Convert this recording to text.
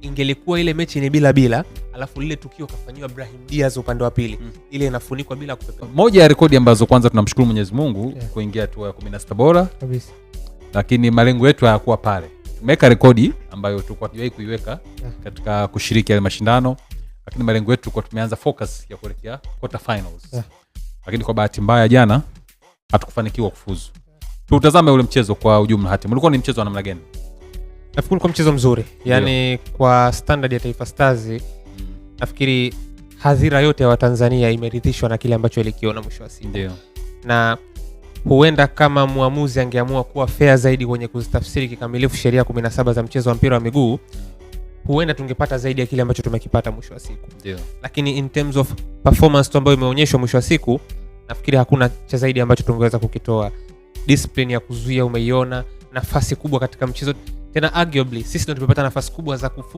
Ingelikuwa ile mechi ni bila bila, alafu lile tukio kafanyiwa Brahim Diaz upande wa pili, ile inafunikwa bila kupepea. Moja ya rekodi ambazo kwanza tunamshukuru Mwenyezi Mungu kuingia hatua ya 16 bora kabisa, lakini malengo yetu hayakuwa pale. Tumeweka rekodi ambayo tulikuwa hatujawahi kuiweka katika kushiriki yale mashindano, lakini malengo yetu tulikuwa tumeanza focus ya kuelekea quarter finals, lakini kwa bahati mbaya jana hatukufanikiwa kufuzu. Tutazame ule mchezo kwa ujumla. Hatim, ulikuwa ni mchezo wa namna gani? Nafikiri ulikuwa mchezo mzuri, yaani kwa standard ya Taifa Stars nafikiri hadhira yote ya Watanzania imeridhishwa na kile ambacho ilikiona mwisho wa siku. Na huenda kama mwamuzi angeamua kuwa fair zaidi kwenye kuzitafsiri kikamilifu sheria 17 za mchezo wa mpira wa miguu, huenda tungepata zaidi ya kile ambacho tumekipata mwisho wa siku. Lakini in terms of performance tu ambayo imeonyeshwa mwisho wa siku, nafikiri hakuna cha zaidi ambacho tungeweza kukitoa. Discipline ya kuzuia umeiona, nafasi kubwa katika mchezo tena, arguably sisi ndo tumepata nafasi kubwa za kufu